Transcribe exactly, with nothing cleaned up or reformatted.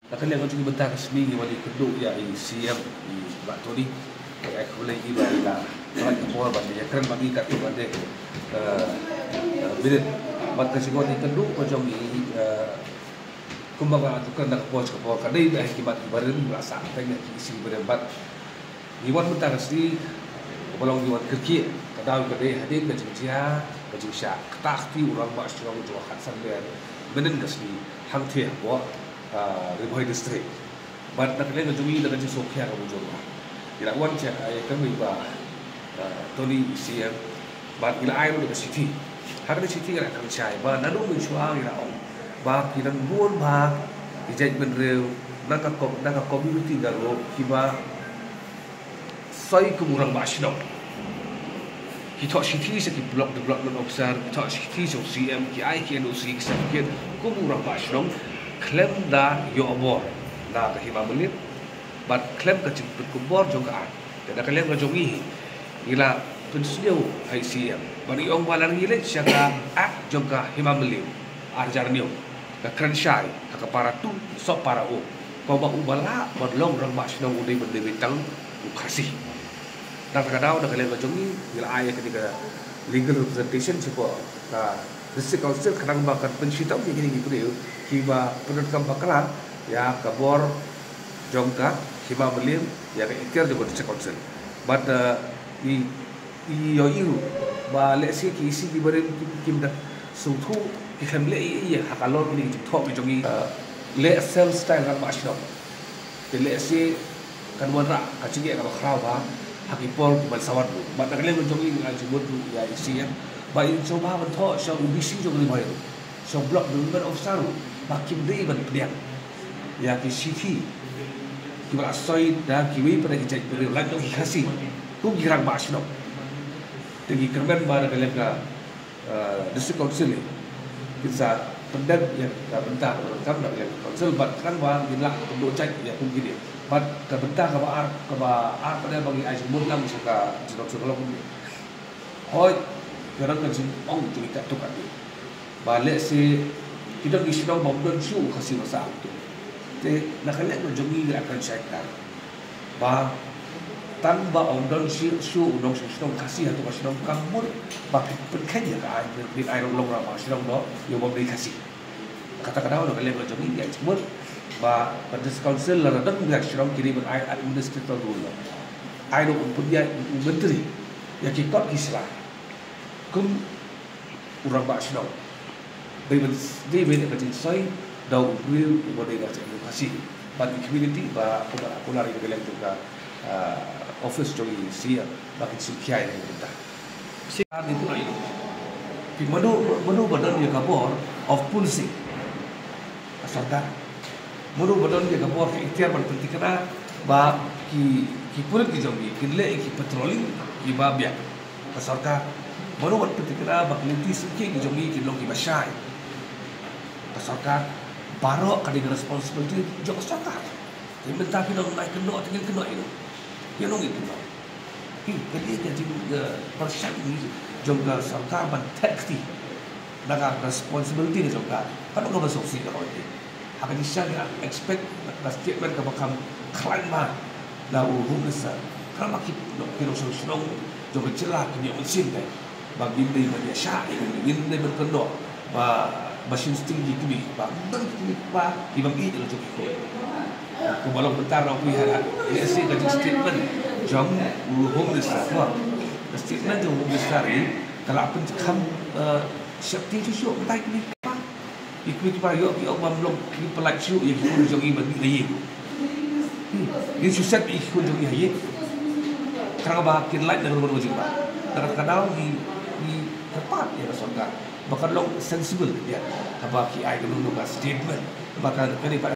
Na ka liang ka jong ngi mynta ka sngi ngi wan ïakynduh ïa i C M, i Bah Tony. Ai khublei ïa i ba i la pynlait ka por ban ïakren bad ngi katto katne, eh, eh, minit. Bad ka jingwan ïakynduh ka jong ngi, eh, kumba nga la ïakren na ka por sha ka por, ka dei ba ha ki mat ki barim, la sah teng ha ki isi barim bad ngi wan mynta ka sngi, kaba long ngi wan kyrkieh, ka daw ka dei hadien ka jingjia ka jingshah kata kti u rangbah shnong jong ka khatsan bnai mynnin ka sngi hangtei hapoh, ah, Ri Bhoi District. Bad na ka liang ka jong ngi na ka jingsngewkhia kaba jur. Ngi la wan sha, ah, ïa ka mei ba, ah, Tony C M. Bad ngi la ai ruh da ka shithi. Ha kane ka shithi ngi la kren shai ba naduh mynshuwa ngi la ong ba ki don bun ba ki jaitbynriew na ka ko-, na ka community Garo kiba soi kum u rangbah shnong. Ki thoh shithi sha ki block development officer, ki thoh shithi sha u C M, ki ai ki N O C, ki certificate kum u rangbah shnong, khlem da ïoh bor na ka Hima Mylliem bad khlem ka jingpynkup bor jong ka aiñ. Te na ka liang ka jong ngi, ngi la pynsngew ha i C M bad ngi ong ba lada ngi leit sha ka Act jong ka Hima Mylliem ar hajar hynñiew, ka kren shai ha ka para tu, sub para o, kumba uba lah ban long rangbah shnong u dei ban dei beit tang u Khasi. Na kata ka daw na ka liang ka jong ngi, ngi la ai ïa kane ka legal representation shapoh ka District Council khnang ba kan pynshitom ïa kine ki briew kiba pyndonkam bakla ïa ka bor jong ka Hima Mylliem, ïa ka ikhtiar jong ka District Council. Bad, eh, i, i ïohi ruh ba lehse ki isi ki barim kim, kim da sngewthuh, ki khlem leh ei ei ha ka lor kine ki jingthoh ki jong ngi. Eh, leh self style rangbah shnong. Te lehse kan wanrah ka jingeh kaba khraw bha ha ki por kiban sa wan ruh. Bad na ka liang ka jong ngi ngi ai jingmut ruh ïa i C M ba in sngewbha ban thoh sha u D C jong Ri Bhoi ruh, sha u Block Development Officer ruh, ba kim dei ban pdiang ïa ki shithi kiba la soi da kiwei pat na ki jaitbynriew lait na ki Khasi kum ki rangbah shnong. Te ngi kyrmen ba na ka liang ka, eh, District Council kin sa pyndep ïa ka bynta kaba donkam na ka liang ka Council bad khnang ba ngin lah pynduh jait ïa kum kine. Bad ka bynta kaba ar, kaba ar pat ba ngi ai jingmut lang sha ka District Council ka long kumne. Hooid, ka don ka jingong jong ngi katto katne ba lehse ki don ki shnong bym don shuh u Khasi ba sah hangto. Te na ka liang ka jong ngi ngi la kren shai ktar ba tang ba ym don shuh, shuh u nongshong shnong Khasi hato ka shnong kam mut ba pynkheiñ ïa ka aiñ, phin ai long rangbah shnong noh ïa u bym dei Khasi. Kata ka daw na ka liang ka jong ngi ngi ai jingmut ba ka District Council lada don ka shnong ki dei ban ai administrative rule. Ai ruh ban pynïaid u myntri ïa ki kot ki sla kum u rangbah shnong. Dei ban, dei ban ïa ka jingsoi da u briew uba dei na ka jaitbynriew Khasi bad ki community ba kumba, kumba ri ka liang jong ka, ah, office jong i C M ba kin sngewkhia ïa ka bynta. Sngewkhia ïa ka bynta. Ki mano, mano ba don ïa ka bor of policing? Ka sorkar. Mano ba don ïa ka bor, ka iktiar ban pynthikna ba ki, ki pulit ki jong ngi kin leh ïa ki patrolling kiba biang? Ka sorkar. Mano ban pynthikna ba ki lynti syngkien ki jong ngi kin long kiba shai? Ka sorkar. Baroh ka dei ka responsibility jong ka sorkar. Te mynta phi ong ngin kynnoh, te ngin kynnoh ïano? Ïano ngin kynnoh? Hi, ka dei ka jing, eh, pyrshang jong ka sorkar ban theh kti na ka responsibility ka jong ka. Ka long kaba sngewsih ka ong. Ha ka jingshisha ngi expect ka statement kaba kham khlaiñ bha na u Home Minister. Khnang ba ki, ki nongshong shnong jong ka jylla kin ïoh mynsiem te ba ngim dei ban ïashah, ngim dei ban kynnoh ba, ba shisien ki kmie ba don ki kmie ba ki bym ïeit la jong ki khun. Kumba long mynta nga poi ha, lehse ka jing statement jong u Home Minister, ka statement jong u Home Minister hi ka la pynkham, eh, sheptieng shuh shuh mynta ki kmie. Ki kmie kiba ïoh ki ong ba ym long, ngi pynlait shuh ïa ki khun jong ngi ban mih na ïing. Hmm. Ngin shu set ïa ki khun jong ngi ha ïing. Khnang ba kin lait na ka rukom ka jingma. Na kata ka daw ngi, ngi kyrpad ïa ka sorkar ba kan long sensible ïa kaba ki ai kano kano ka statement ba kan, kane ba